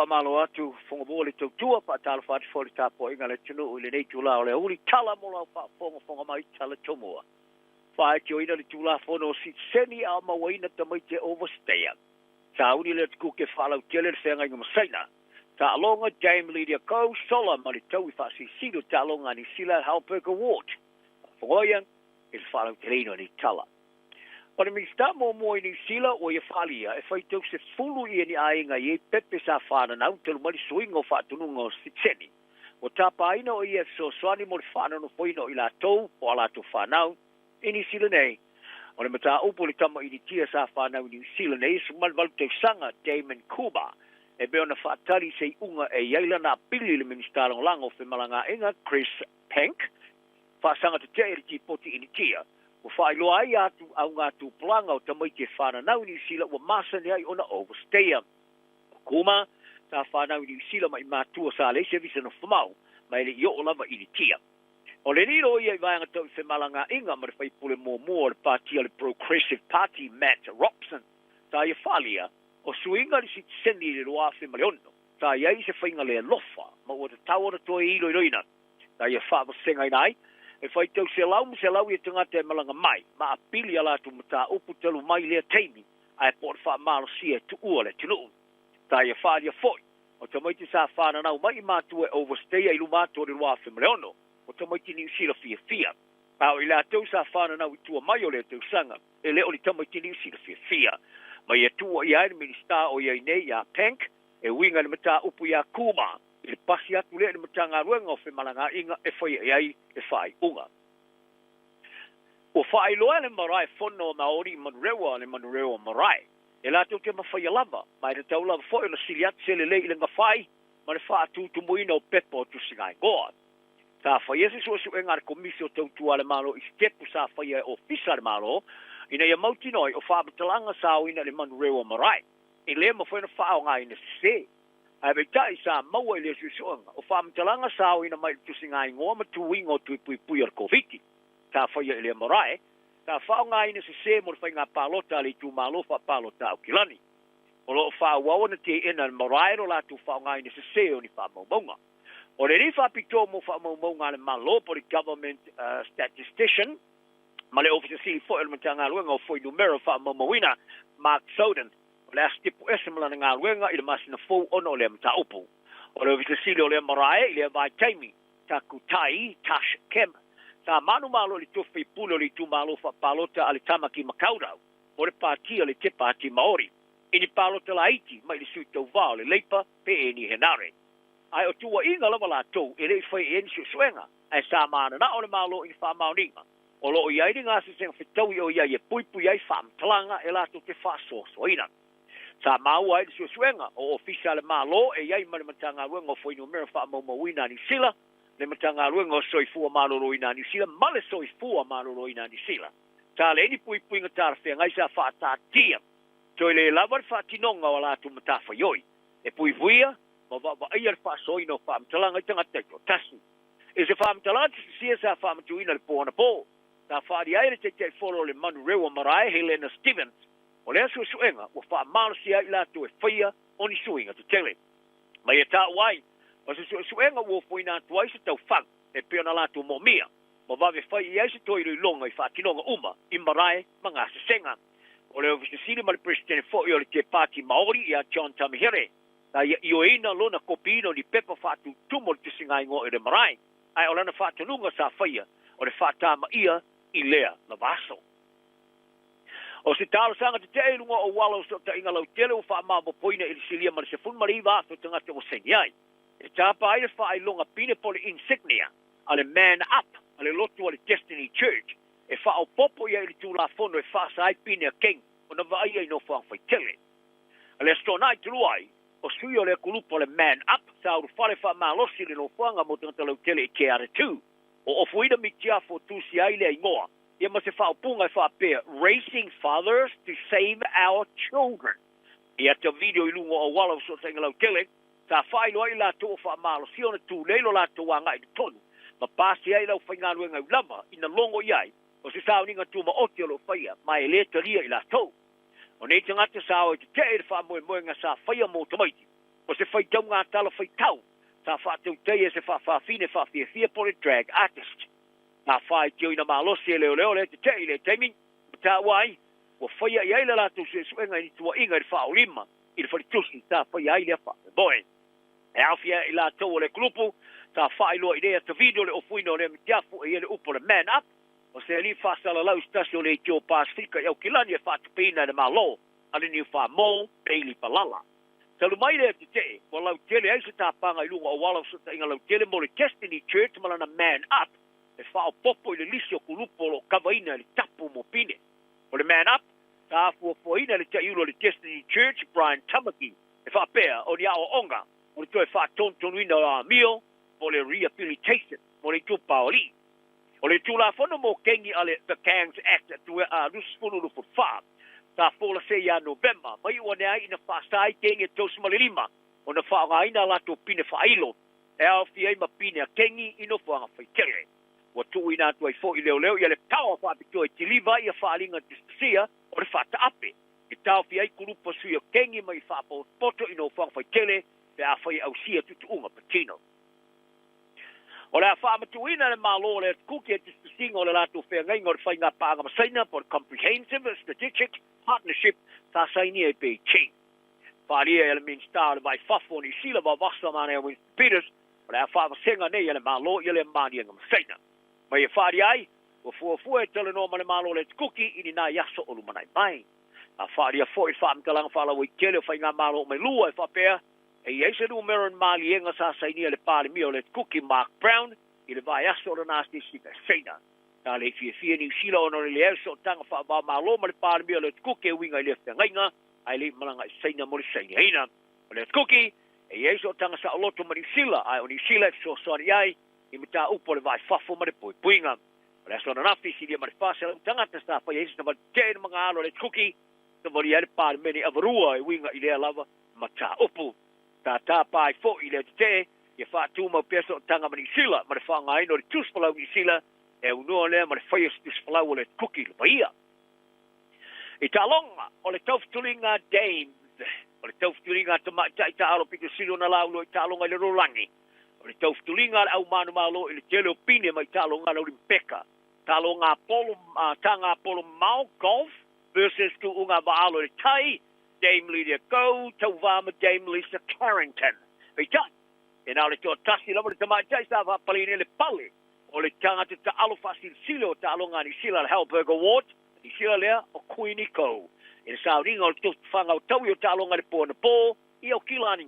Faamalo atu Fogamo le tautua, faatalofa atu foi i le tapuaiga a le atunuu i lenei itula o le aoauli. Tala mo lau faafogafoga mai, tala tomua. Faitioina le Tulafono o Sitiseni a o mauaina tamaiti e overstayer. Sauni le Atukuke faalautele le feagaiga ma Saina. Taaloga Dame Lydia Ko sola ma le taui faasilisili o taaloga a Niu Sila Halberg Award. Faafofoga i le faalauteleina o nei tala. O le Minisita muamua i Niu Sila ua ia faaalia e faitau 10 ia ni aiga i ai pepe sa fananau talu mai le suiga o faatonuga o sitiseni. Ua tapaina o ia e fesoasoani mo le faanonofoina o i latou po o a latou fanau i Niu Sila nei. O le mataupu i le tama Initia sa fanau i Niu Sila nei, 18 tausaga, Damon Kuba, e pei ona faatali i se iuga e i ai lana apili i le Minisita Lagolago o Femalagaaiga, Chris Penk, faasaga tetee i le Tipoti Initia, ua faailoa ai atu augatupulaga o tamaiti e fananau i Niu Sila ua masani ai ona overstayer. O Kuma, sa fanau i Niu Sila ma i matua sa leai se visa nofomau, ma e le i oo lava i Initia. O le lilo ia i vaega tau i femalagaaiga ma le faipule muamua o le patia o le Progressive Party, Matt Robson, sa ia faaalia, o suiga i le sitiseni i le 2006, sa i ai se faiga le alofa ma ua tatau ona toe iloiloina. Sa ia faavasegaina ai, e faitau selau ma selau ia tagata e malaga mai ma apili a latou mataupu talu mai lea taimi ae po o le faamalosia e tuua le atunuu. Sa ia faaalia foi, o tamaiti sa fananau mai i matua e overstayer i luma atu o le 2006, o tamaiti Niu Sila fiafia. A o i latou sa fananau i tua mai o lea tausaga, e le o ni tamaiti Niu Sila fiafia. Ma ia tuuaia ai le Minisita o i ai nei ia Penk e uiga i le mataupu ia Kuma i le pasi atu lea i le Matagaluega o Femalagaaiga e faia i ai le faaiuga. Ua faailoa e le marae fono a Maori i Manurewa le Manurewa Marae e latou te mafaia lava, ma e tatau lava foi ona sili atu se lelei i le gafai ma le faatutumuina o pepa o tusigaigoa. Sa faia se suesuega a le Komisi o Tautua a le Malo i sitepu sa faia e Ofisa a le Malo ina ia mautinoa ai o faamatalaga sa aoina i le Manurewa Marae e le mafai ona faaaogaina sese. Ae peitai, sa maua i lea suesuega, o faamatalaga sa aoina mai i le tusigaigoa ma tuiga o tui puipui o le Koviti sa faia i lea marae, sa faaaogaina sese mo le faiga palota a le itumalo faapalota Aukilani. O lo o faaauau ona teena e le marae lo latou faaaogaina sese o ni faamaumauga. O le alii faapitoa mo faamaumauga a le Malo po o le Government Statistician ma le Ofisa Sili foi o le Matagaluega o Fuainumera Faamaumauina, Mark Soden, O le a sitepu ese ma lana galuega i le masina fou ona o lea mataupu. O le Ofisa Sili o lea marae i lea vaitaimi, Takutai Tash Kemp, sa manumalo i le tofi faipule o le itumalo faapalota a le Tamaki Makaurau mo le patia le Te Pāti Maori i ni palota laiti mai le sui tauva o le Leipa Peeni Henare. Ae o tuuaiga lava latou e le i fai i ai ni suesuega, ae sa mananao le Malo i ni faamaoniga O lo o i ai le gasesega fetaui o i ai e puipui ai faamatalaga e latou te faasoasoaina. Sa maua ai le suesuega o Ofisa a le Malo e i ai ma le Matagaluega o Fuainumera Faamaumauina a Niu Sila, le Matagaluega o Soifua Maloloina a Niu Sila ma le Soifua Maloloina a Niu Sila. Sa leai ni puipuiga talafeagai sa faataatia toe le lava le faatinoga o a latou matafaioi e puipuia ma vaavaaia le faasoaina o faamatalaga i tagata taitoatasi. I se faamatalaga tusitusia sa faamatuuina i le po anapo, sa faaalia ai e le Taitaifono o le Manurewa Marae, Helena Stevens, o lea suesuega ua faamalosia ai i latou e faia o ni suiga tetele. Ma ia taua ai, o se suesuega ua ofoina atu ai se taufagu e pei ona latou moomia, ma vave fai i ai se toe iloiloga i faatinoga uma i marae ma gasesega. O le Ofisa Sili ma le Peresetene foi o le Te Pāti Maori ia John Tamihere, Sa ia ioeina lona kopiina o ni pepa faatutumu o le tusigaigoa i le marae, ae o lana faatonuga sa faia o le faatamaia i lea lava aso. O se talosaga tetee i luga o auala o fesootaiga lautele ua faamaopoopoina i le silia ma le 19,000 o tagata ua saini ai. E tapa ai le faailoga pine po o le insignia a le Man Up a le lotu a le Destiny Church e faaopoopo i ai i le Tulafono e faasa ai pine a King ona vaaia i nofoaga faitele. A le Aso Toonai talu ai, o sui o lea kulupu o le Man Up sa ulufale faamalosi i le nofoaga mo tagata lautele i Te Atatū. O Ofuina Mitiafo tusia ai lea igoa, ia ma se faaupuga e faapea, Raising Fathers to Save Our Children. I ata video i luga o auala o fesootaiga lautele, sa faailoa ai i latou o faamalosia ona tulei lo latou agai i totonu ma pasia ai le aufaigaluega i lava ina logo i ai o se sauniga tumaoti o lo o faia ma e le talia i latou. O nei tagata sa o e tetee i le faamoemoega sa faia mo tamaiti. O se faitauga tala faitau sa faatautaia e se faafafine faafiafia po o le drag artist. Na faitioina malosi e leoleo le tetee i lea taimi ma taua ai ua faia i ai le latou suesuega i ni tuuaiga i le faaolima i le faletusi sa faia ai lea faamoemoe. E aofia ai i latou o le kulupu sa faailoa i lea ata video le ofuina o lea mitiafu e i ai le upu o le Man Up, o se alii faasalalau i se tasi o leitio Pasefika i Aukilani e faatupeina e le Malo a le Niu Famo, Bailey Palala. Talu mai lea tetee, ua lautele ai se tapaga i luga o auala o fesootaiga lautele mo le Destiny Church ma lana Man Up e faaopoopo i le lisi o kulupu o lo o kavaina e le tapu mo pine. O le Man Up, sa afuafuaina e le taiulu o le Destiny Church, Brian Tamaki, e faapea o ni aoaoga o le toe faatonutonuina o amio po o le rehabilitation mo le itupa o alii. O le Tulafono mo Kengi a le The Gangs Act 2024, sa folase ia Novema, ma iu ane ai ina faasa ai kengi e 35 ona faaaogaina a latou pine faailo e aofia ai ma pine a kengi i nofoaga faitele. Ua tuuina atu ai foi i leoleo ia le power faapitoa e kiliva ai ia faaaliga tusitusia o le faataape, e taofia ai kulupu a sui o kengi mai faapotopoto i nofoaga faitele pe afai e ausia tuutuuga patino. O le a faamatuuina e le Malo o le Atukuki e tusitusiga o le latou feagaiga o le faiga paaga ma Saina po o le Comprehensive Strategic Partnership sa sainia i Beijing. Faaalia e le Minisita o le Vai Fafo o Niu Sila Vavasa Manea Winston Peters o le a faavasega nei e le Malo ia lea maliega ma Saina. Mai e faaalia ai, ua fuafua e talanoa ma le Malo o le Atukuki i ni nai aso o lumanai mai. A faaalia foi le faamatalaga faalauaitele o faigamalo uma e lua e faapea, E i ai se numera o ni maliega sa sainia e le Palemia o le Atukuki Mark Brown i le vaiaso o lana asiasiga i Saina. Sa le fiafia Niu Sila ona o le leai o sootaga faava-o-Malo ma le Palemia o le Atukuki e uiga i lea feagaiga, ae le i malaga i Saina mo le sainiaina. O le Atukuki, e i ai sootaga saoloto ma Niu Sila, ae o Niu Sila e fesoasoani i ai i mataupu o le vaifafo ma le puipuiga. O le aso ananafi, silia ma le 400 tagata sa faia ai se savali tetee i le magaalo o le Atukuki, savalia ai le Palemene i Avarua e uiga i lea lava mataupu. Sa tapa ai foi i le tetee ia faatumau pea sootaga ma Niu Sila ma le faaaogaina o le tusi palau Niu Sila e aunoa lea ma le faia o se tusi palau o le Kuki lava ia. I taaloga o le taufetuliga Dames, o le taufetuliga a tamaitai taaalo pito sili ona laulua i taaloga i le lalolagi, o le taufetuliga a le au manumalo i le tele o pine mai taaloga a le Olimpeka, taaloga polo, taga polo mamao, golf, versus tuuga vaalo i le tai, Dame Lydia Go, tauva ma Dame Lisa Carrington. Peitai, e na o le toatasi lava le tamaitai sa faapaleina le pale o le tagata taalo faasilisili o taaloga a Niu Sila, le Halberg Award, Niu Sila lea o Queenie Ko. I le sauniga o le tofaga o taui o taaloga i le po anapo i Aukilani,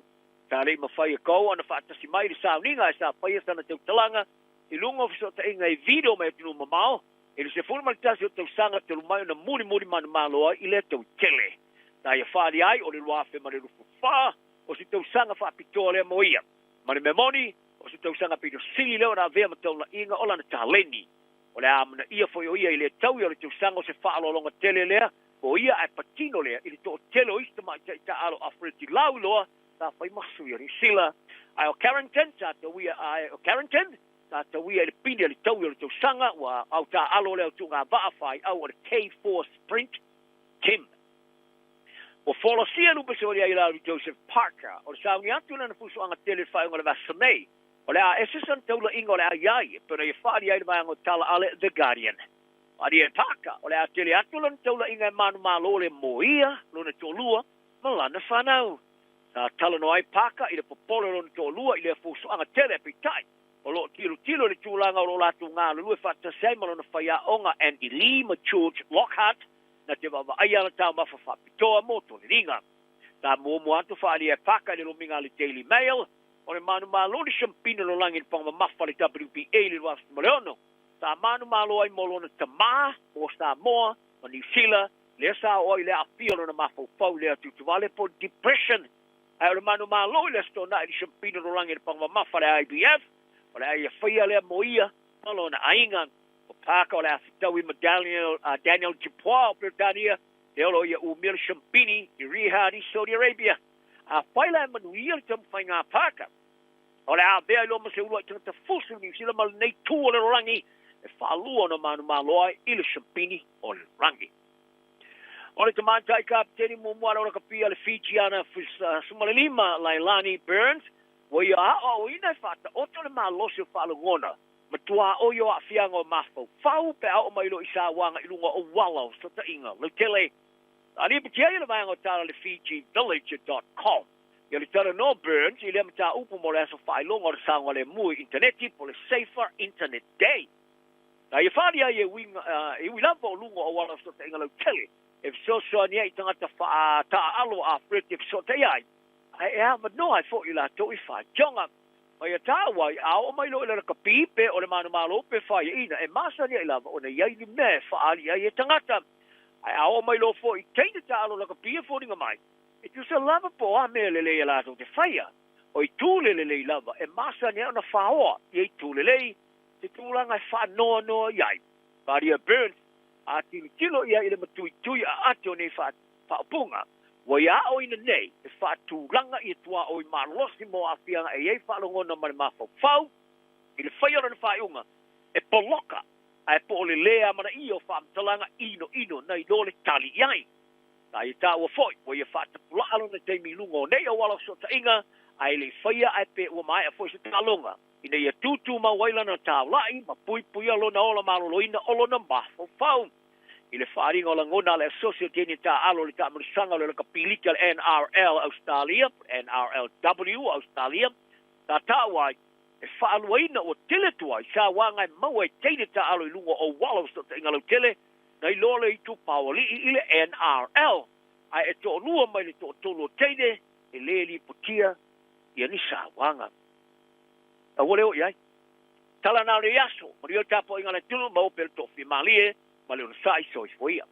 sa le i mafai e Ko ona faatasi mai i le sauniga ae sa faia sana tautalaga i luga o fesootaiga i video mai atunuu mamao i le 11 o tausaga talu mai ona mulimuli manumalo ai i lea taui tele. Sa ia faaalia ai o le 2024 o se tausaga faapitoa lea mo ia. Ma le mea moni, o se tausaga pito sili lea ona avea ma taulaiga o lana taleni. O le a amanaia foi o ia i lea taui o le tausaga o se faaaloaloga tele lea mo ia ae patino lea i le toatele o isi tamaitai taaalo Afereti lauiloa sa fai ma sui o Niu Sila. Ae o Carrington sa tauia ae o Carrington sa tauia i le pine o le taui o le tausaga ua au taaalo le autuga vaa faaiau o le K4 Sprint Team. Ua folasia lupe solia i lalo i Joseph Parker o le sauni atu i lana fusuaga tele i le faaiuga o le vasa nei. O le a ese sana taulaiga o le a i ai, e pei ona ia faaalia ai le vaega o tala a le The Guardian. Faaalia e Parker, o le a tele atu lana taulaiga e manumalo le mo ia, lona toalua, ma lana fanau. Sa talanoa ai Parker i le popole o lona toalua i lea fusuaga tele, peitai, o lo o tilotilo i le tulaga o lo o latou galulue faatasi ai ma lona faiaoga Andy Lee ma George Lockhart, na te vaavaaia ana taumafa faapitoa mo toleliga. Sa muamua atu faaalia e Parker i le lomiga a le Daily Mail, o le manumalo le siampina lalolagi i le paga mamafa a le WBA i le 2006. Sa manumalo ai mo lona tamā, mo Samoa ma Niu Sila, lea sa oo ai i le aafia o lona mafaufau i le atuatuvale po o le depression. Ae o le manumalo i le Aso Toonai i le siampina lalolagi i le paga mamafa a le IBF, o le a ia faia lea mo ia ma lona aiga. O Parker o le a fetaui ma Daniel, Daniel Dupois o Peretania, lea o lo o ia umia le siampini i Riyadh i Saudi Arabia. Afai la e manuia le taumafaiga a Parker, o le a avea ai loa ma se uluai tagata fusu i Niu Sila ma lenei tu o le lalolagi e faalua ona manumalo ai i le siampini o le lalolagi. O le tamaitai kapiteni muamua o le lakapi a le Fiji ana 15 Lailani Burns, ua ia aoaoina e faataoto le malosi o faalogona ma tuaoi o aafiaga o mafaufau pe a oo mai loa i sauaga i luga o auala o fesootaiga lautele. Sa lipoti ai le vaega o tala le FijiVillage.com ia le talanoa Burns i lea mataupu mo le aso faailoga o le saogalemu i initaneti po o le Safer Internet Day. Na ia faaalia ai e ui lava o luga o auala o fesootaiga lautele e fesoasoani ai i tagata faataaalo a Afrika e fesootai ai, ae e avanoa ai foi i latou i faitioga. Ma ia taua ai, a oo mai loa i le lakapi pe o le manumalo pe faiaina, e masani ai lava ona i ai ni mea e faaali ai e tagata. Ae a oo mai loa foi i teine taalo lakapi e foliga mai, e tusa lava po o a mea lelei a latou te faia, o itu le lelei lava e masani ai ona faoa ia itu lelei se tulaga e faanoanoa i ai. Faaalia Burns, a tilotilo ia i le matuitui aati o nei faaupuga, ua ia aoina nei e faatulaga ia tuaoi malosi mo aafiaga e i ai faalogona ma le mafaufau i le faia o lona faaiuga e poloka ae po o le lē amanaia o faamatalaga inoino nai lo le tali i ai. Sa ia taua foi ua ia faatapulaa lona taimi i luga o nei auala o fesootaiga ae le i faia ae pe ua maea foi se taaloga ina ia tutumau ai lana taulai ma puipuia lona ola maloloina o lona mafaufau. I le faaaliga o lagona a le Asosi o Teine Taaalo i le taamilosaga o le Lakapi Liki a le NRL Australia, NRLW Australia, sa taua ai e faaluaina ua tele atu ai sauaga e maua e teine taaalo i luga o auala o fesootaiga lautele nai lo le itupaoalii i le NRL, ae e toalua mai le toatolu o teine e lē lipotia ia ni sauaga. Aua le oo i ai. Tala na o le aso, manuia le tapuaiga a le atunuu, maua pea le toafimalie ma le onosai. Soifua ia.